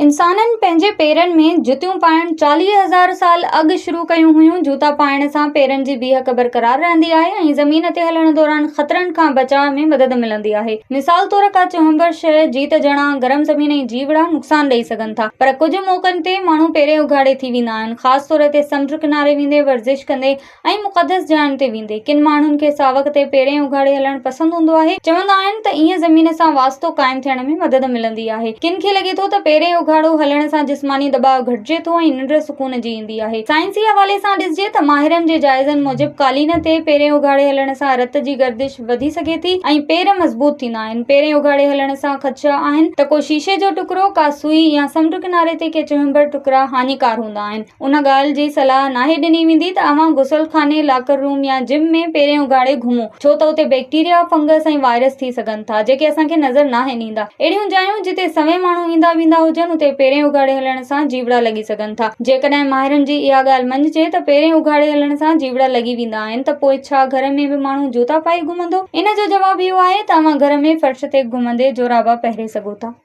انسانن پنهنجي پيرن ۾ جتيون پائڻ 40,000 سال اڳ شروع ڪيون هيون. جوتا پائڻ سان پيرن جي بيهڪ برقرار رهندي آهي ۽ زمين تي هلڻ دوران خطرن کان بچاء ۾ مدد ملندي آهي. مثال طور ڪا چهنبر شيء، جيت جڻا، گرم زمين ۽ جيوڙا نقصان ڏئي سگهن ٿا. پر ڪجهه موقعن تي ماڻهو پيرين اگهاڙي ٿي ويندا آهن، خاص طور تي سمنڊ ڪناري ويندي، ورزش ڪندي ۽ مقدس جاين تي ويندي. ڪن ماڻهن کي ساوڪ تي پيرين اگهاڙي هلڻ پسند هوندو آهي. چوندا آهن ته ائين زمين سان واسطو قائم ٿيڻ ۾ مدد ملندي آهي. ڪن کي لڳي ٿو ته پيرين اگهاڙو هلڻ سان جسماني دٻاء گهٽجي ٿو ۽ ننڊ سڪون جي ايندي آهي. سائنسي حوالي سان ڏسجي ته ماهرن جي جائزن موجب قالين تي پيرين اگهاڙي هلڻ سان رت جي گردش وڌي سگهي ٿي ۽ پير مضبوط ٿيندا آهن. پيرين اگهاڙي هلڻ سان خدشا آهن ته ڪو شيشي جو ٽڪرو، ڪا سوئي يا سمنڊ ڪناري تي ڪي چهنبر ٽڪرا هاڃيڪار هوندا آهن. ان ڳالهه جي صلاح ناهي ڏني ويندي ته اوهان غسل خاني، لاڪر روم يا جم ۾ پيرين اگهاڙي گهمو، ڇو ته اتي بيڪٽيريا، فنگس ۽ وائرس ٿي سگهن ٿا، جيڪي اسان کي نظر ناهن ايندا. اهڙيون جايون جتي سوين ماڻهو ايندا ويندا هجن، اتي پيرين اگهاڙي هلڻ سان جيوڙا لڳي سگهن ٿا. جيڪڏهن ماهرن جي اها ڳالهه مڃجي ته پيرين اگهاڙي هلڻ سان جيوڙا لڳي ويندا آهن ته پوء ڇا گهر ۾ به ماڻهو جوتا پائي گهمندو؟ ان جو جواب اهو آهي ته اوهان گهر ۾ فرش تي گهمندي جورابا پهري سگهو ٿا.